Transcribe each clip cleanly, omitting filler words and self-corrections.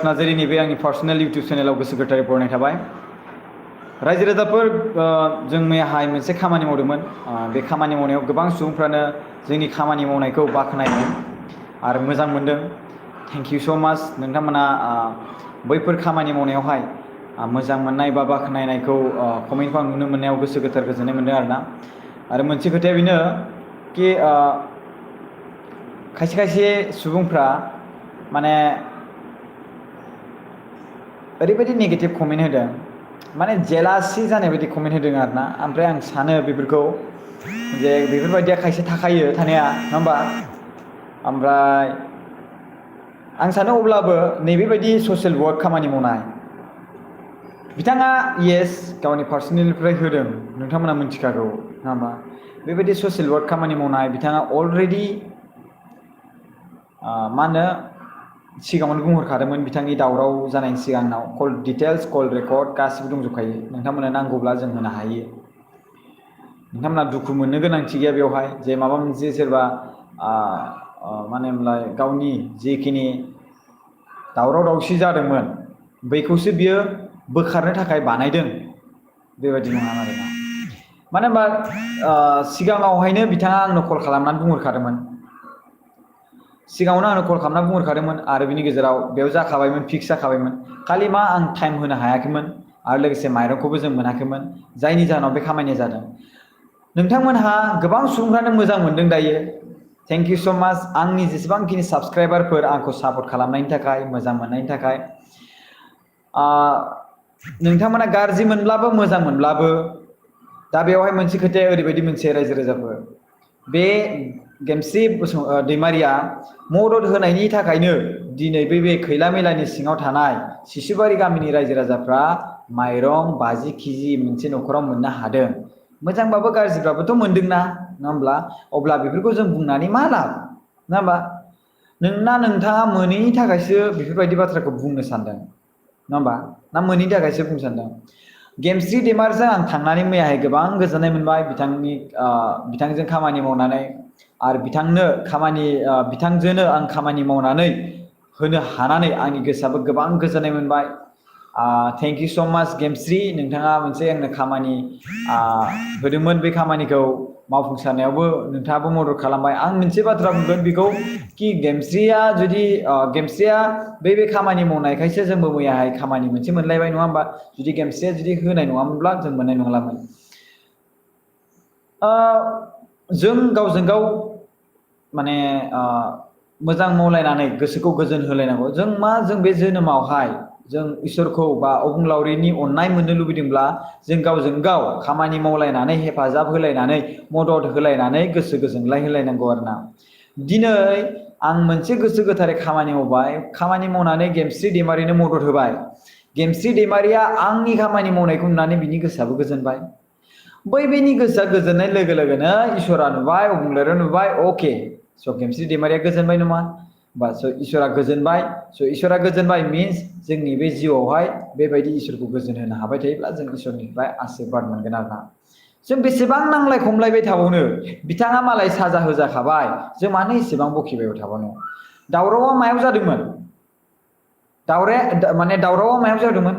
नार्जारिनि बे आंनि personal YouTube चेनेलाव गोसो गोथारै बरायनाय थाबाय। रायजो राजाफोर जों मैयाहाय मोनसे खामानि मावदोंमोन। बे खामानि मावनायाव गोबां सुबुंफ्रानो जोंनि खामानि मावनायखौ बाख्नायदों आरो मोजां मोनदों। थेंक इउ स' माच नोंथांमोना बैफोर खामानि मावनायावहाय मोजां मोननाय बा बाख्नायनायखौ कमेन्टखौ आं नुनो मोननायाव गोसो गोथार गोजोननाय मोनदों आरोना। आरो मोनसे खोथाया बेनो कि खायसे खायसे सुबुंफ्रा माने ओरैबायदि नेगेटिभ कमेन्ट होदों, माने जेलासि जानाय बायदि कमेन्ट होदों आरोना। ओमफ्राय आं सानो बेफोरखौ जे बेफोरबायदिया खायसे थाखायो थानाया, नङा होमबा? ओमफ्राय आं सानो अब्लाबो नैबेबायदि ससियेल वर्क खामानि मावनाय, बिथाङा येस गावनि पार्सनेलनिफ्राय होदों, नोंथांमोना मिथिखागौ, नङा होमबा? बेबायदि ससियेल वर्क खामानि मावनाय बिथाङा अलरेडि मा होनो सिगाङावनो बुंहरखादोंमोन बिथांनि दावराव जानायनि सिगाङाव कल डिटेल्स, कल रेकर्ड गासिबो दंजोबखायो। नोंथांमोना नांगौब्ला जों होनो हायो। नोंथांमोना दुखु मोननो गोनांथि गैया बेवहाय जे माबा मोनसे सोरबा मा होनोमोनलाय गावनि जिखिनि दावराव दावसि जादोंमोन बैखौसो बियो बोखारनो थाखाय बानायदों, बेबायदि नङा आरोना। मानो होनबा सिगाङावहायनो बिथाङा आंनो कल खालामनानै बुंहरखादोंमोन। सिगाङावनो आंनो कल खालामना बुंहरखादोंमोन आरो बिनि गेजेराव बेयाव जाखाबायमोन, फिक्स जाखाबायमोन। खालि मा आं टाइम होनो हायाखैमोन आरो लोगोसे माइरंखौबो जों मोनाखैमोन, जायनि जाहोनाव बे खामानिया जादों। नोंथांमोनहा गोबां सुबुंफ्रानो मोजां मोनदों दायो। थेंक इउ स' माच आंनि जेसेबांखिनि साबस्क्राइबारफोर आंखौ सापर्ट खालामनायनि थाखाय, मोजां मोननायनि थाखाय। नोंथांमोना गाज्रि मोनब्लाबो मोजां मोनब्लाबो दा बेवहाय मोनसे खोथाया ओरैबायदि मोनसे रायजो राजाफोर, बे गेमस्रि दैमारिया मदद होनायनि थाखायनो दिनै बे खैला मैलानि सिङाव थानाय सिसुबारि गामिनि रायजो राजाफ्रा माइरं 50 केजि मोनसे न'खराव मोननो हादों। मोजांबाबो गाज्रिबाबोथ' मोनदोंना, नङा होमब्ला? अब्ला बेफोरखौ जों बुंनानै मा लाब, नङा होमबा? नोंथाङा मोनैनि थाखायसो बेफोरबायदि बाथ्राखौ बुंनो सानदों, नङा होमबा? ना मोनैनि थाखायसो बुंनो सानदों? गेमस्रि दैमारजों आं थांनानै मैयाहाय गोबां गोजोननाय मोनबाय बिथांजों खामानि मावनानै आरो बिथांजोंनो आं खामानि मावनानै होनो हानानै आंनि गोसोआबो गोबां गोजोननाय मोनबाय। थेंक इउ स' माच गेमस्रि, नोंथाङा मोनसे आंनो खामानि होदोंमोन। बे खामानिखौ मावफुंसारनायावबो नोंथाङाबो मदद खालामबाय। आं मोनसे बाथ्रा बुंगोन बेखौ कि गेमस्रिया बे खामानि मावनायखायसो जोंबो मैयाहाय खामानि मोनसे मोनलायबाय, नङा होमबा? जुदि गेमस्रिया जुदि होनाय नङामोनब्ला जों मोननाय नंलामोन। जों गावजों गाव माने मोजां मावलायनानै गोसोखौ गोजोन होलायनांगौ। जों बे जोनोमावहाय जों इसोरखौ बा अबंलावरिनि अननाय मोननो लुबैदोंब्ला जों गावजों गाव खामानि मावलायनानै, हेफाजाब होलायनानै, मदद होलायनानै गोसो गोजोनलाय होलायनांगौ आरोना। दिनै आं मोनसे गोसो गोथारै खामानि मावबाय, खामानि मावनानै गेमस्रि दैमारिनो मदद होबाय। गेमस्रि दैमारिया आंनि खामानि मावनायखौ नुनानै बिनि गोसोआबो गोजोनबाय। बेनि गोसोआ गोजोननाय लोगो लोगोनो इसोरा नुबाय, अबंलावरिया नुबाय, अके स' गेमस्रि दैमारिया गोजोनबाय नङा बा इसोरा गोजोनबाय। स' इसोरा गोजोनबाय मिन्स जोंनि बे जिउआवहाय बेबायदि इसोरखौ गोजोन होनो हाबाय थायोब्ला जों इसोरनिफ्राय आशीर्बाद मोनगोन आरोना। जों बेसेबां नांलाय खमलायबाय थाबावनो? बिथाङा मालाय साजा होजाखाबाय, जों मानो एसेबां बखिबाय थाबावनो? दावरावआ मायाव जादोंमोन? दावरावआ मायाव जादोंमोन?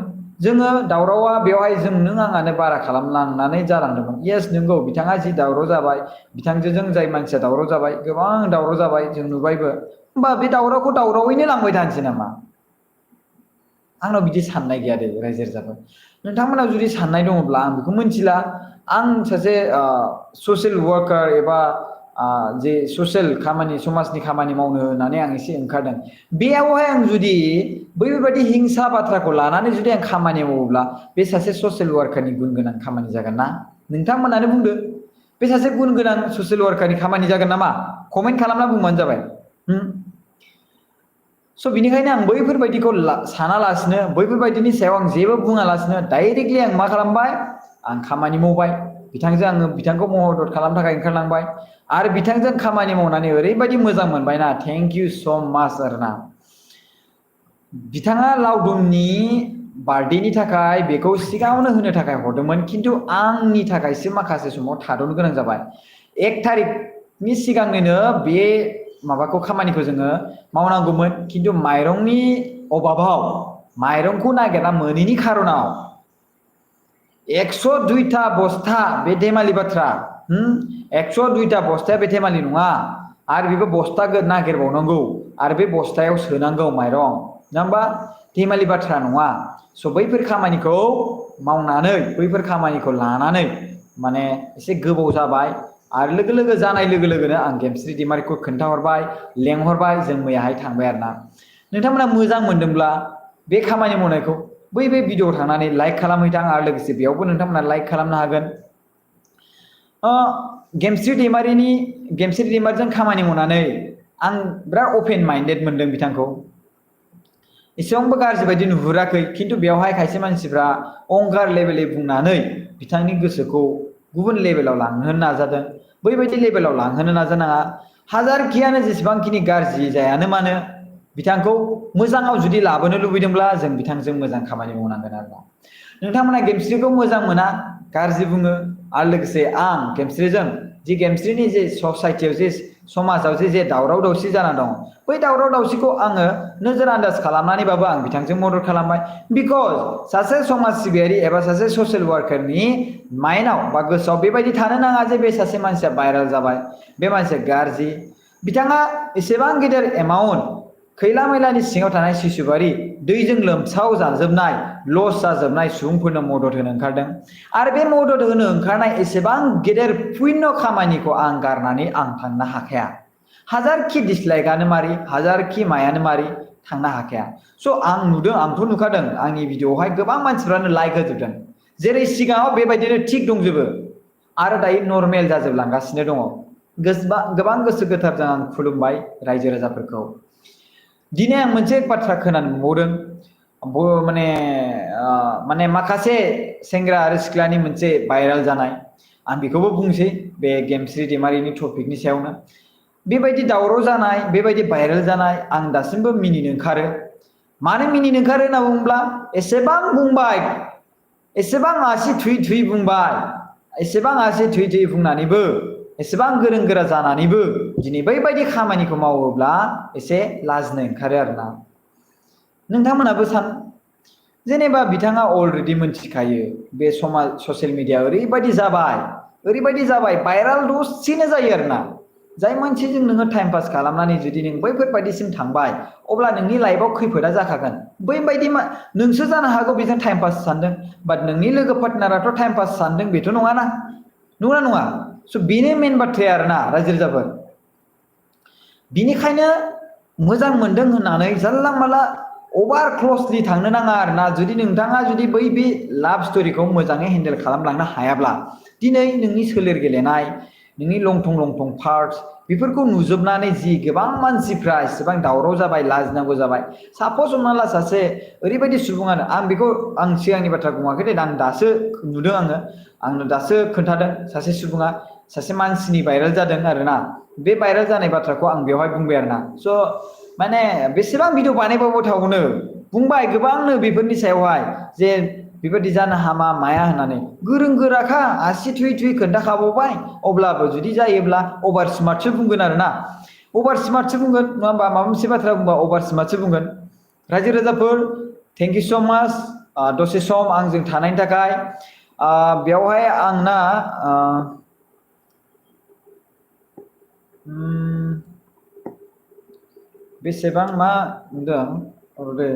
दावरावआ बेवहाय नों आंआनो बारा खालामलांनानै जालांदोंमोन। येस नंगौ, बिथाङा जि दावराव जाबाय, बिथांजों जाय मानसिया दावराव जाबाय, गोबां दावराव जाबाय, जों नुबायबो। होमबा बे दावरावखौ दावरावैनो लांबाय थानोसै नामा? आंनाव बिदि साननाय गैया दे रायजो राजाफोर। नोंथांमोनाव जुदि साननाय दङब्ला आं बेखौ मिथिला। आं सासे ससियेल वार्कार एबा जे ससियेल खामानि, समाजनि खामानि मावनो होननानै आं एसे ओंखारदों। बेयावहाय आं जुदि बैफोरबायदि हिंसा बाथ्राखौ लानानै जुदि आं खामानि मावोब्ला बे सासे ससियेल वार्कारनि गुन गोनां खामानि जागोन ना? नोंथांमोनानो बुंदो, बे सासे गुन गोनां ससियेल वार्कारनि खामानि जागोन नामा? कमेन्ट खालामना बुंबानो जाबाय। स' बिनिखायनो आं बैफोरबायदिखौ सानालासिनो, बैफोरबायदिनि सायाव आं जेबो बुङालासिनो डाइरेक्टलि आं मा खालामबाय? आं खामानि मावबाय। बिथांखौ मदद खालामनो थाखाय ओंखारलांबाय आरो बिथांजों खामानि मावनानै ओरैबायदि मोजां मोनबायना, थेंक इउ स' माच आरोना। बिथाङा लावदुमनि बार्थडेनि थाखाय बेखौ सिगाङावनो होनो थाखाय हरदोंमोन, खिन्थु आंनि थाखायसो माखासे समाव थाद'नो गोनां जाबाय। 1 थारिखनि सिगांनो बे खामानिखौ जोङो मावनांगौमोन, खिन्थु माइरंनि अभाबाव माइरंखौ नागिरना मोनैनि खारनाव 102टा बस्ता बे धेमालि बाथ्रा 102टा बस्ताया बे धेमालि नङा आरो बेबो बस्ता नागिरबावनांगौ आरो बे बस्तायाव सोनांगौ माइरं नङा होमबा धेमालि बाथ्रा नङा स' बैफोर खामानिखौ मावनानै बैफोर खामानिखौ लानानै माने एसे गोबाव जाबाय आरो लोगो लोगो जानाय लोगो लोगोनो आं गेमस्रि दैमारिखौ खोन्थाहरबाय लेंहरबाय जों मैयाहाय थांबाय आरोना नोंथांमोना मोजां मोनदोंब्ला बे खामानि मावनायखौ बै भिडिअ'आव थांनानै लाइक खालामहैथां आरो लोगोसे बेयावबो नोंथांमोना लाइक खालामनो हागोन गेमस्रि दैमारिजों खामानि मावनानै आं बिराद अपेन माइन्डेड मोनदों बिथांखौ एसेबांबो गाज्रि बायदि नुहुराखै खिन्थु बेवहाय खायसे मानसिफ्रा अहंकार लेभेलै बुंनानै बिथांनि गोसोखौ गुबुन लेभेलाव लांहोनो नाजादों बैबायदि लेभेलाव लांहोनो नाजानाङा हाजारखियानो जेसेबांखिनि गाज्रि जायानो मानो बिथांखौ मोजाङाव जुदि लाबोनो लुबैदोंब्ला जों बिथांजों मोजां खामानि मावनांगोन आरोना नोंथांमोना गेमस्रिखौ मोजां मोना गाज्रि बुङो आरो लोगोसे आं गेमस्रिजों जे गेमस्रिनि जे ससाइटियाव जे समाजाव जे दावराव दावसि जाना दं बै दावराव दावसिखौ आङो नोजोर आन्दाज खालामनानैबाबो आं बिथांजों मदद खालामबाय बिकज सासे समाज सिबियारि एबा सासे ससियेल वार्कारनि माइन्डआव बा गोसोआव बेबायदि थानो नाङा जे बे सासे मानसिया भाइरेल जाबाय बे मानसिया गाज्रि बिथाङा एसेबां गिदिर एमाउन्ट खैला मैलानि सिङाव थानाय सिसुबारि दैजों लोमसाव जाजोबनाय लस जाजोबनाय सुबुंफोरनो मदद होनो ओंखारदों आरो बे मदद होनो ओंखारनाय एसेबां गेदेर पुण्य खामानिखौ आं गारनानै आं थांनो हाखाया हाजारखि डिसलाइकआनो मारि हाजारखि मायानो मारि थांनो हाखाया स' आं नुदों आंथ' नुखादों आंनि भिडिअ'आवहाय गोबां मानसिफ्रानो लाइक होजोबदों जेरै सिगाङाव बेबायदिनो थिग दंजोबो आरो दायो नर्मेल जाजोबलांगासिनो दङ गोबां गोसो गोथारजों आं खुलुमबाय रायजो राजाफोरखौ दिनै आं मोनसे बाथ्रा खोनानो मोनबावदों माने माखासे सेंग्रा आरो सिख्लानि मोनसे भाइरेल जानाय आं बेखौबो बुंसै बे गेमस्रि दैमारिनि टपिकनि सायावनो बेबायदि दावराव जानाय बेबायदि भाइरेल जानाय आं दासिमबो मिनिनो ओंखारो मानो मिनिनो ओंखारो होनना बुङोब्ला एसेबां बुंबाय एसेबां आसि थुयै थुयै बुंबाय एसेबां आसि थुयै थुयै बुंनानैबो एसेबां गोरों गोरा जानानैबो दिनै बैबायदि खामानिखौ मावोब्ला एसे लाजिनो ओंखारो आरोना नोंथांमोनाबो सान जेनेबा बिथाङा अलरेडि मोनथिखायो बे समाज ससियेल मिडिया ओरैबायदि जाबाय भाइरेल दसेनो जायो आरोना जाय मानसिजों नोङो टाइम पास खालामनानै जुदि नों बैफोरबायदिसिम थांबाय अब्ला नोंनि लाइफआव खैफोदा जाखागोन बैबायदि नोंसो जानो हागौ बेजों टाइम पास सानदों बाट नोंनि लोगो पार्टनाराथ' टाइम पास सानदों बेथ' नङाना नङा स' बेनो मेन बाथ्राया आरोना रायजो राजाफोर बिनिखायनो मोजां मोनदों होननानै जानला मानला अभार क्लसलि थांनो नाङा आरोना जुदि नोंथाङा जुदि बे लाभ स्ट'रिखौ मोजाङै हेन्डेल खालामलांनो हायाब्ला दिनै नोंनि सोलेर गेलेनाय नोंनि लंथं पार्टस बेफोरखौ नुजोबनानै जि गोबां मानसिफ्रा एसेबां दावराव जाबाय लाजिनांगौ जाबाय सापस हमना ला सासे ओरैबायदि सुबुङानो आं सिगांनि बाथ्रा बुङाखै दे आं दासो नुदों आंनो दासो खोन्थादों सासे सुबुङा सासे मानसिनि भाइरेल जादों आरोना बे भाइरेल जानाय बाथ्राखौ आं बेवहाय बुंबाय आरोना स' माने बेसेबां भिडिअ बानायबावो थावनो बुंबाय गोबांनो बेफोरनि सायावहाय जे बेबायदि जानो हामा माया होननानै गोरों गोराखा आसि थुयै थुयै खोन्थाखाबावबाय अब्लाबो जुदि जायोब्ला अभार स्मार्टसो बुंगोन आरोना अभार स्मार्टसो बुंगोन नङा होमबा माबा मोनसे बाथ्रा बुंबा अभार स्मार्टसो बुंगोन रायजो राजाफोर थेंक इउ स' माच दसे सम आंजों थानायनि थाखाय बेवहाय आंना बेसेबां मा नुदों दे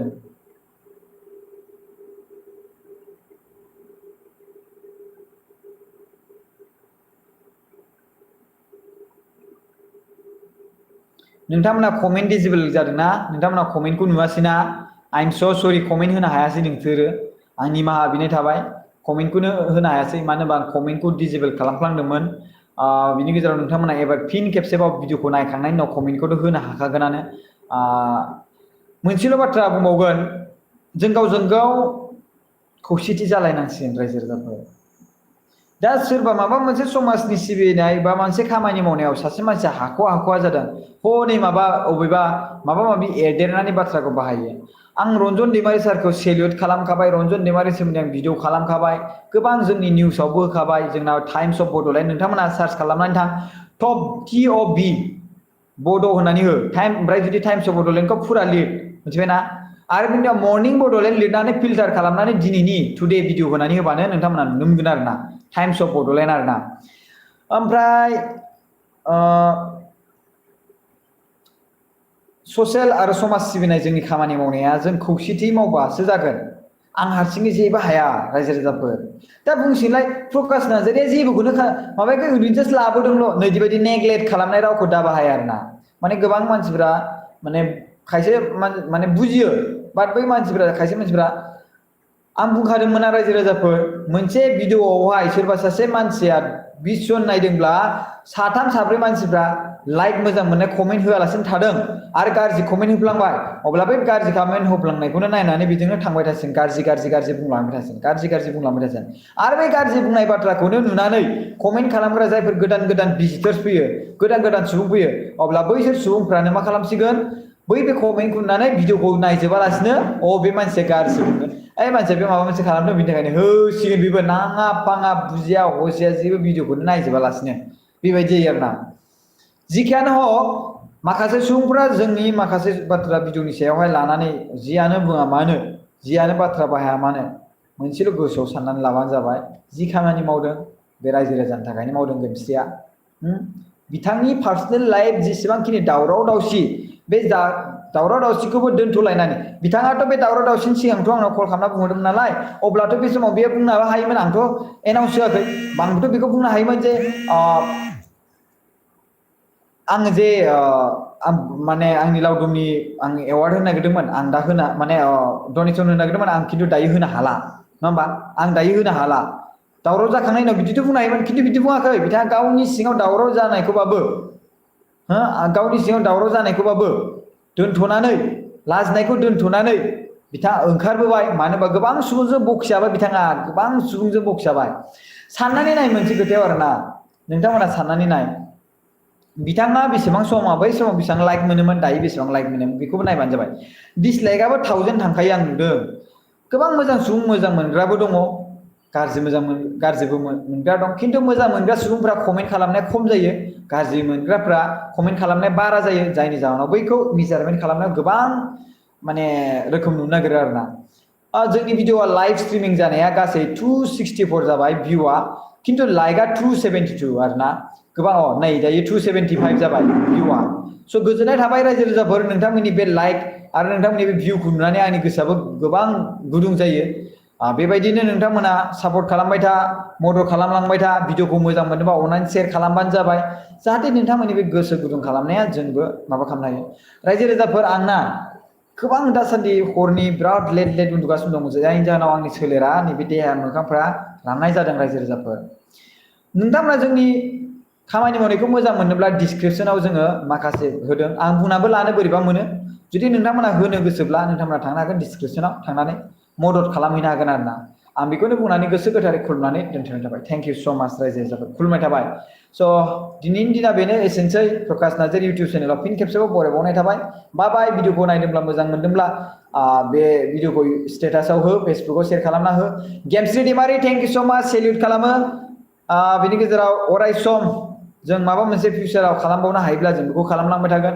नोंथांमोना कमेन्ट डिजेबल जादोंना नोंथांमोना कमेन्टखौ नुवासैना आइ एम स' सरि कमेन्ट होनो हायासै नोंसोरो आं निमाहा बिनाय थाबाय कमेन्टखौनो होनो हायासै मानो होनबा आं कमेन्टखौ डिजेबल खालामफ्लांदोंमोन बिनि गेजेराव नोंथांमोना एबार फिन खेबसेबाव भिडिअखौ नायखांनायनि उनाव कमेन्टखौथ' होनो हाखागोनानो मोनसेल' बाथ्रा बुंबावगोन जों गावजों गाव खौसेथि जालायनांसिगोन रायजो राजाफोर दा सोरबा माबा मोनसे समाजनि सिबिनाय बा मोनसे खामानि मावनायाव सासे मानसिया हाख'वा जादों हनै अबेबा माबा माबि एरदेरनानै बाथ्राखौ बाहायो आं रन्जन दैमारि सारखौ सेलिउट खालामखाबाय रन्जन दैमारि सोमोन्दै आं भिडिअ खालामखाबाय गोबां जोंनि निउसावबो होखाबाय जोंनाव टाइम्स अफ बड'लेण्ड नोंथांमोना सार्च खालामनानै थां टप TOB बड' होननानै हो ओमफ्राय जुदि टाइम्स अफ बड'लेण्डखौ फुरा लिर मिथिबायना आरो बिनि उनाव मर्निं बड'लेण्ड लिरनानै फिल्टार खालामनानै दिनैनि टुडे भिडिअ होनानै होबानो नोंथांमोना नुनो मोनगोन आरोना टाइम्स अफ बड'लेण्ड आरोना ओमफ्राय ससियेल आरो समाज सिबिनाय जोंनि खामानि मावनाया जों खौसेथि मावबासो जागोन आं हारसिङै जेबो हाया रायजो राजाफोर दा बुंसैलाय प्रकाश नार्जारिया जेबोखौनो माबायाखै ओरैनो जास्ट लाबोदोंल' नै बेबायदि नेग्लेक्ट खालामनाय रावखौ दा बाहाया आरोना माने गोबां मानसिफोरा माने खायसे माने बुजियो बाट बै मानसिफोरा खायसे मानसिफोरा आं बुंखादोंमोन रायजो राजाफोर मोनसे भिडिअआवहाय सोरबा सासे मानसिया 20 जन नायदोंब्ला साथाम साब्रै मानसिफ्रा लाइक मोजां मोननाय कमेन्ट होआलासिनो थादों आरो गाज्रि कमेन्ट होफ्लांबाय अब्ला बै गाज्रि कमेन्ट होफ्लांनायखौनो नायनानै बिदिनो थांबाय थासिगोन गाज्रि बुंलांबाय थासिगोन गाज्रि बुंलांबाय थासिगोन आरो बे गाज्रि बुंनाय बाथ्राखौनो नुनानै कमेन्ट खालामग्रा जायफोर गोदान भिजिटर्स फैयो गोदान सुबुं फैयो अब्ला बैसोर सुबुंफ्रानो मा खालामसिगोन बै बे कमेन्टखौ नुनानै भिडिअखौ नायजोबालासिनो बे मानसिया गाज्रि बुंगोन मानसिया बे माबा मोनसे खालामदों बिनि थाखायनो होसिगोन बेबो नाङा फाङा बुजिया हसिया जेबो भिडिअखौनो नायजोबालासिनो बेबायदि जायो आरोना जिखियानो हक माखासे सुबुंफोरा जोंनि माखासे बाथ्रा भिडिअनि सायावहाय लानानै जियानो बुङा मानो जियानो बाथ्रा बाहाया मानो मोनसेल' गोसोआव साननानै लाबानो जाबाय जि खामानि मावदों बे रायजो राजानि थाखायनो मावदों गोमस्रिया बिथांनि पार्सनेल लाइफ जेसेबांखिनि दावराव दावसि बे दावराव दावसिखौबो दोनथ'लायनानै बिथाङाथ' बे दावराव दावसिनि सिगांथ' आंनाव कल खालामना बुंहरदोंमोन नालाय अब्लाथ' बे समाव बे बुंनो हायोमोन आंथ' एनाउन्स होआखै आंथ' बेखौ बुंनो हायोमोन जे आं जे माने आंनि लावदुमनि आं एवार्ड होनो नागिरदोंमोन आं दा होना माने डनेसन होनो नागिरदोंमोन आं खिन्थु दायो होनो हाला नङा होमबा आं दायो होनो हाला दावराव जाखांनायनि उनाव बिदिथ' बुंनो हायोमोन खिन्थु बिदि बुङाखै बिथाङा गावनि सिङाव दावराव जानायखौबाबो गावनि सिङाव दावराव जानायखौबाबो दोनथ'नानै लाजिनायखौ दोनथ'नानै बिथाङा ओंखारबोबाय मानो होनबा गोबां सुबुंजों बखिजाबाय बिथाङा गोबां सुबुंजों बखिजाबाय साननानै नाय मोनसे खोथायाव आरोना नोंथांमोना साननानै नाय बिथाङा बेसेबां समाव बै समाव बेसेबां लाइक मोनोमोन दायो बेसेबां लाइक मोनोमोन बेखौबो नायबानो जाबाय डिसलाइकआबो 1000 थांखायो आं नुदों गोबां मोजां सुबुं मोजां मोनग्राबो दङ गाज्रिबो मोनग्रा दं खिन्थु मोजां मोनग्रा सुबुंफ्रा कमेन्ट खालामनाया खम जायो गाज्रि मोनग्राफ्रा कमेन्ट खालामनाया बारा जायो जायनि जाहोनाव बैखौ मेजारमेन्ट खालामनायाव गोबां माने रोखोम नुनो नागिरो आरोना जोंनि भिडिअआ लाइभ स्ट्रिमिं जानाया गासै 264 जाबाय भिउआ खिन्थु लाइकआ 272 आरोना गोबां नै दायो 275 जाबाय भिउआ स' गोजोननाय थाबाय रायजो राजाफोर नोंथांमोननि बे लाइक आरो नोंथांमोननि बे भिउखौ नुनानै आंनि गोसोआबो गोबां गुदुं जायो बेबायदिनो नोंथांमोना सापर्ट खालामबाय था मदद खालामलांबाय था भिडिअखौ मोजां मोनोबा अननानै शेयार खालामबानो जाबाय जाहाथे नोंथांमोननि बे गोसो गुदुं खालामनाया जोंबो माबा खालामनो हायो रायजो राजाफोर आंना गोबां दासान्दि हरनि बिराद लेट उन्दुगासिनो दं जायनि जाहोनाव आंनि सोलेरा नैबे देहा मोखांफ्रा राननाय जादों रायजो राजाफोर नोंथांमोना जोंनि खामानि मावनायखौ मोजां मोनोब्ला डिसक्रिपसनाव जोङो माखासे होदों आं बुंनाबो लानो बोरैबा मोनो जुदि नोंथांमोना होनो गोसोब्ला नोंथांमोना थांनो हागोन डिसक्रिपसनाव थांनानै मदद खालामहैनो हागोन आरोना आं बेखौनो बुंनानै गोसो गोथारै खुलुमनानै दोनथ'नाय थाबाय थेंक इउ सो माच रायजो राजाफोर खुलुमनाय थाबाय स' दिनैनि दिना बेनो एसेनोसै प्रकाश नार्जारि इउटुब चेनेलाव फिन खेबसेबाव बरायबावनाय थाबाय बाय भिडिअखौ नायदोंब्ला मोजां मोनदोंब्ला बे भिडिअखौ स्टेटासआव हो फेसबुकआव शेयार खालामना हो गेमस्रि दैमारि थेंक इउ सो माच सेल्युट खालामो बिनि गेजेराव अराय सम जों माबा मोनसे फिउचाराव खालामबावनो हायोब्ला जों बेखौ खालामलांबाय थागोन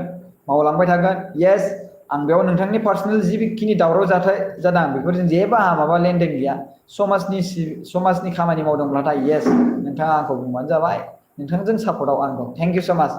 मावलांबाय थागोन येस आं बेयाव नोंथांनि पार्सनेल जिखिनि दावराव जाथाय जादों बेफोरजों जेबो माबा लेनदेन गैया समाजनि खामानि मावदोंब्लाथाय येस नोंथाङा आंखौ बुंबानो जाबाय नोंथांजों सापर्टआव आं दं थेंक इउ सो माच